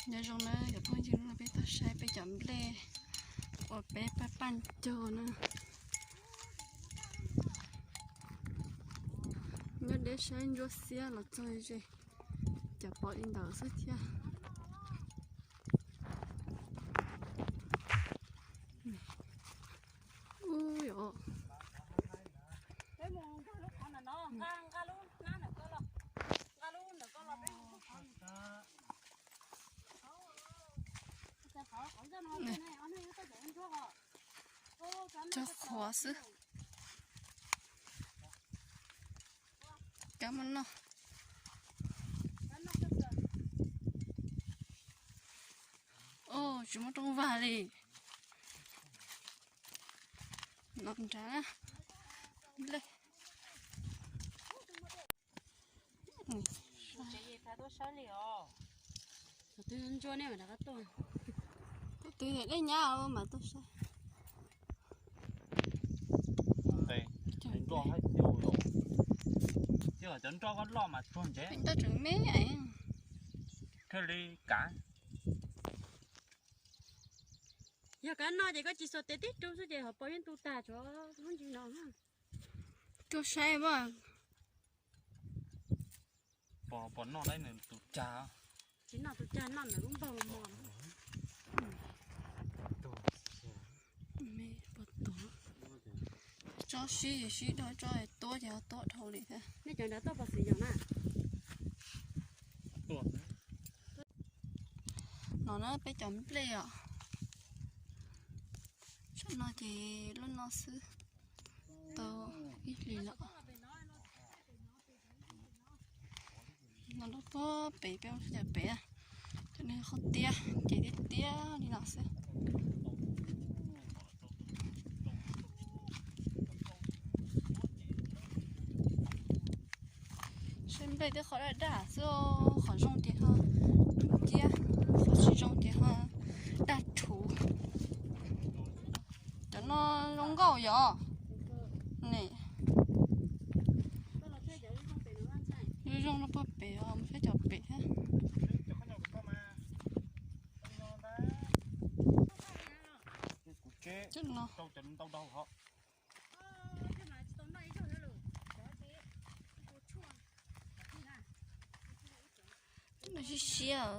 Nyob zoo na cov phooj ywg, peb tuaj saib peb cov nplej uas peb paj paj cog na. Nyob deb saib ntsuab xiab los txog ze, cov pom li ntawd xwb thiab. Ub yom. Cog qhuav xwb. Cov muaj noj. Ub, tsis muaj rooj vag li. Nov nrad. Tus twg dej nyab mas tuaj saib. Cov nroj koj loj mas tsuag ntsev. Nroj tseem me. Thiaj li kav. Yog kav no ces koj tsis xuas tes tib rub xwb ces hauv paus yeej tu tag tshuav lub ntsis no. Tuaj saib mas. Pom, pom noj lawm nws tus cag. Tsis noj tus cag, noj ntawm lub npog mos. Tsob sib sib dhau, tsob tuab ces ho tuab dhau li thiab. Nej cov nrad tuaj pom xwm yog na. No na peb cov nplej os. Tsam no ces lub no xwb, tau ib hlis lawm. No lub puag pem, peb mus cov pem, cov no qhov tiab ces tiab tiab li no xwb. Saib nplej twb qhov daj daj xwb, qhov zoo ces ho dub nciab, qhov tsis zoo ces ho daj rhuv. Cov no zoo nkauj yom. Ne, zoo zoo no puag pem os, mus saib cov pem thiab. Cov no. No siab siab,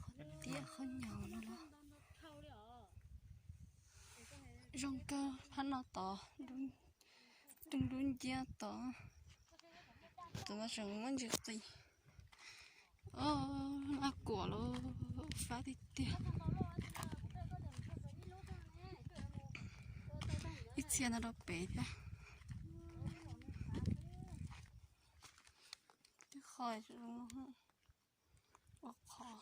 qhov tiab qhov nyaus no los. Zoo kawg, phab no tod, dub nciab tod. Tus no tseem muab ntsis qis. Ab kuam lawm, fab tiag tiag. Ib txhia no rau pem thiab. Twb qhov ua qhov.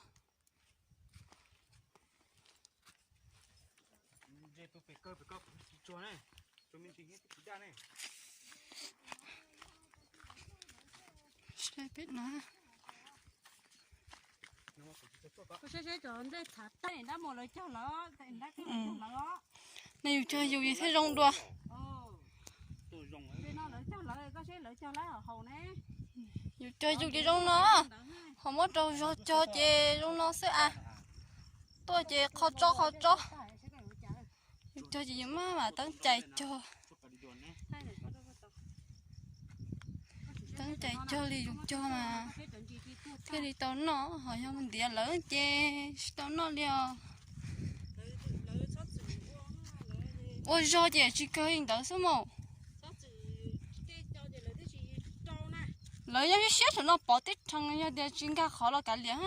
Saib pem no. Koj saib saib cov nplej txhav tag, nrab mus lawv cog lawm, nrab cog lawm. Nej yus cog yus thiaj zoo dua. Yus cog yus ces zoo no, ho muab rau zog cog ces zoo no xwb as. Tuaj ces qhov tsob qhov tsob. Yus cog ces yus maj mam teeb cai cog. Teeb cai cog li yus cog mas thiaj li tau noj, ho yog ntiav lawv ces tsis tau noj li os. Ua zog ces tsis kawg li ntawd xwb mas. Lawv yeej siab siab saum no pov tib rhees, yog tias tsis nkag qhov los kav liam.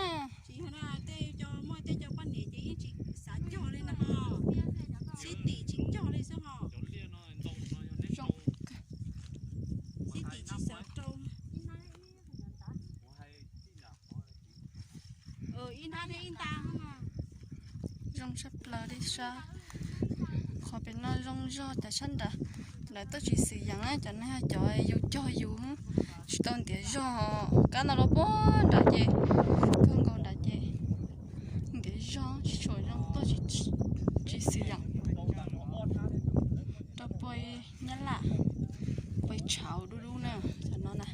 Zoo tshaj plaws li sab. Qhov pem no zoo zog, cov sab nrad lawv tuaj tsis xwm yees, cov no yog cov yus cog yus, tsis tau ntiav zog. Kab no los puag nrad ces, kawg nkaus nrad ces ntiav zog tsis tshua zoo, tuaj tsis xwm yees. Rau puag nyab laj, puag tshauv dub dub na, cov no na.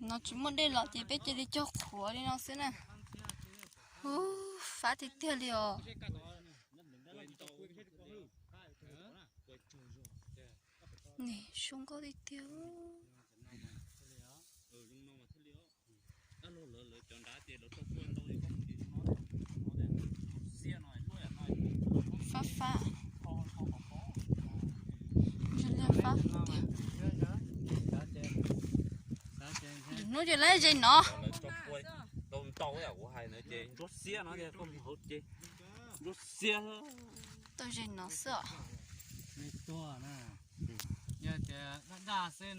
No tsis muaj dej los ces peb cia li cog qhuav li no xwb na. Ub, fab tiag tiag li os. Nim zoo nkauj tiag tiag. Fab fab. Zoo li fab tiag. Hnub ces lawv ze no. Tau ze no xwb os.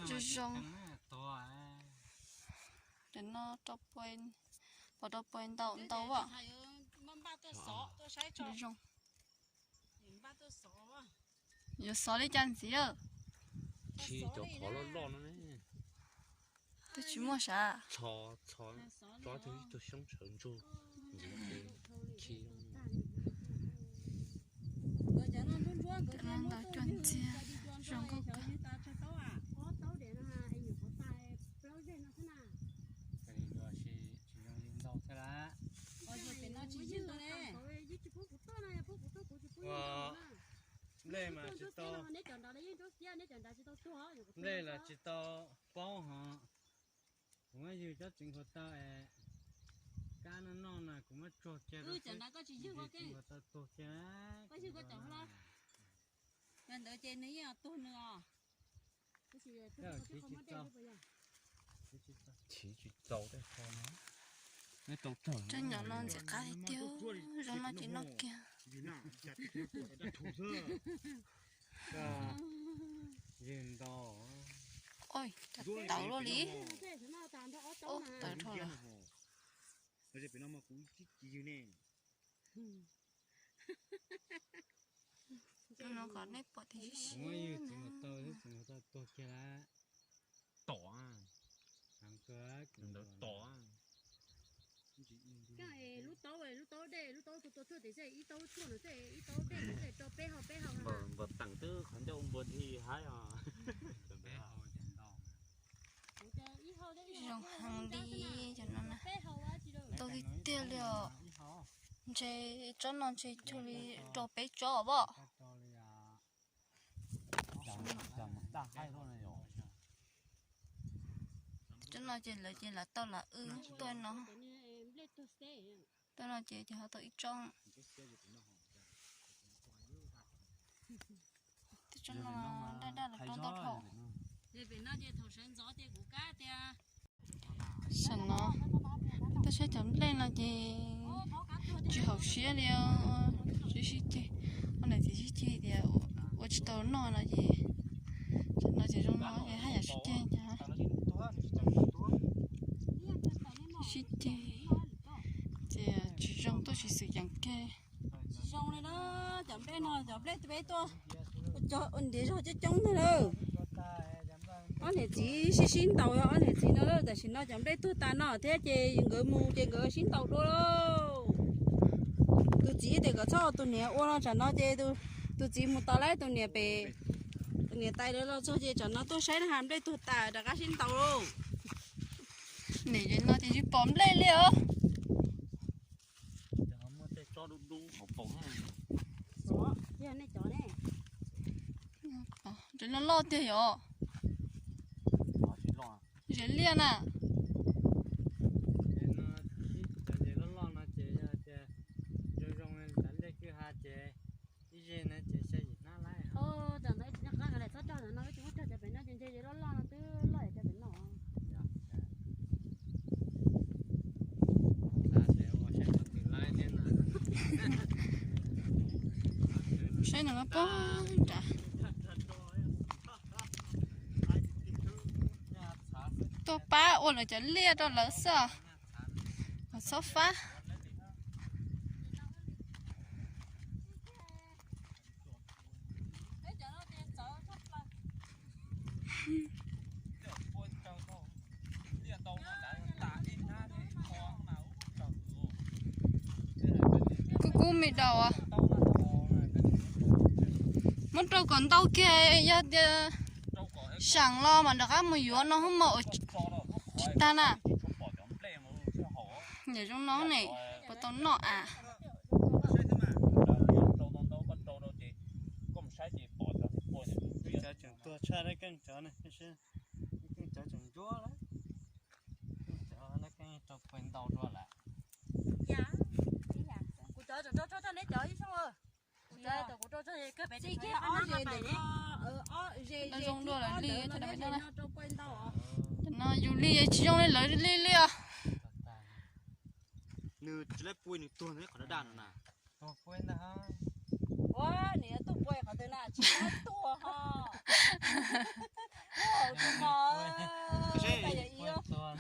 Zoo zoo. Cov no pom rau pua ntau ntau as. Zoo. Yuav xov li cas ntxiv? Tsis, cov phov loj loj no ne. Twb tsis muaj sav. Txhob txhob ib tug xyoob sawv ntsug ntxiv khi. Cov no ntau cuag ntxiag, zoo nkauj kawg. Nplej mas tsis tau, nplej los tsis tau paub hos. Kuv muab ywg cov tseev khuav taw es kab noj noj na, kuv muab tsuag kiag rau xwb, tseev khuav taw tuag kiag. Tsis tau, tsis tau tej qho no. Cov nyom no ntxim qab li tiag, zoo no ces noj kiag. Ywg ntau. Oj, tawv luaj li. Oj, tawv dhau lawm. Tus no kom nej pom tias sib sib. Tom, tom. Lub taub, lub taub dej, lub taub tus tua tshuaj tes xwb, ib taub tshuaj no xwb, ib taub dej no xwb, rau peb hau peb hau. Npawg Teem twb qhov ncauj npua thi haib os. Zoo heev li cov no na. Ntau tiag tiag li os. Ntshe tsob no ntshe cuag li rau peb tsob os. Tsob no ces lawv ces lawv tau lam wb tuaj no. Tuaj no ces ces ho tau ib tsob. Tsob no daj daj los rau ntau dhau. Tam no tuaj saib cov nplej no ces tsis haum siab li os. Sib sib ceg, ob niam txiv sib ceg tias ua tsis tau noj no ces, tam no ces zoo no ces haj yam sib ceg. Sib ceg ces tsis zoo tuaj tsis xwm yeem kiag. Tsis zoo li na, cov nplej no cov nplej peb tuaj cog ua ntiav zog coob coob ntag lawm. Ob niam txiv sib sib ntaus, ob niam txiv no lawm, tam sim no cov nplej tuag tas no thiab ces nkawd mus ces nkawd sib ntaus dua lauj. Tus txiv tias kom txhob ua tus niam ua no, tsam no ces tus txiv mus tos laib tus niam pem, tus niam tais lawv los txog ces tsam no tuaj saib na has nplej tuag tas rov qab sib ntaus lauj. Nim no ces tsis pom nplej li os. Ntses loj loj tiag yom. Ntses liaj na. Ntses loj loj no ces yog tias zoo zoo li cov liaj kwj ha ces ib zeg no ces xya yim hnab laib. Saib no pob nrad. Tuaj pab ua lawv cov liaj rau lawv xwb. Txhob fab. Kub kub me daus. Muab rau kom ntau kiag, yog tias seem los mas rov qab mus yuav no hub mas. Tag na. Niam zoo no ne, puas tau noj a? Cov tseem tuag tshaj lawv keej cov ne, keej cov tseem ntsuab lawm. Keej cov lawv keej rau pua ntau dua lawm. Kuv cov tseem rau tshaj neb cov ib xyoos. Kuv cov kuv rau tshaj kuv pem tsis kiag ob ze ntawm no, ob ze zoo dua lawm li, cov no yus li tsis zoo li lawv li li os. Nws tsis laib pua nws tuag nws qhov daj daj no na. Ua, nws tuaj pua qhov twg na, tsis laib tuaj ho. Tus mos,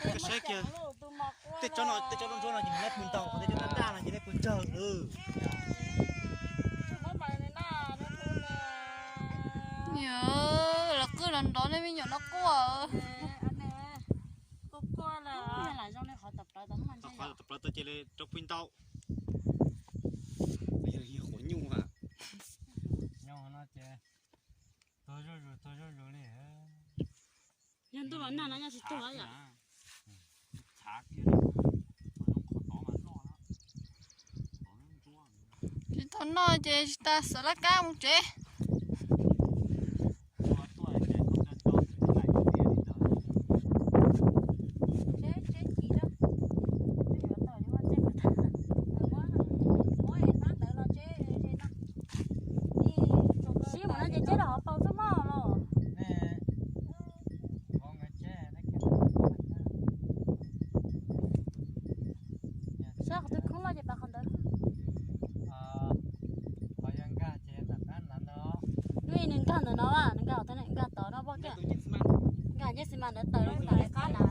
tus mos, tej tsob no, tej tsob ntsuab no ces nws laib pua ntau, qhov tej tsob daj daj no ces laib pua tsawg. Yog los qwj los nrov nej me nyuam no quaj. Qhov tom plawv tau ces li rau pua ntau. Qhuav nyuj a. Nyob no ces tuag zuj zus tuag zuj zus li. Yog ntuj los nag no nyob tsis tuag yom. Tsis tau noj ces tsis tas xav laj kab mus tsev. Sib mus no ces ceb los hov paus xwb mog los. Sab qhov twg khoob loj ces pas qhov ntawd. Nws nkag ntawm no, nws nkag tod no poj kiag. Nkag ncej xi mas ntawd taws lub ntawd qab na.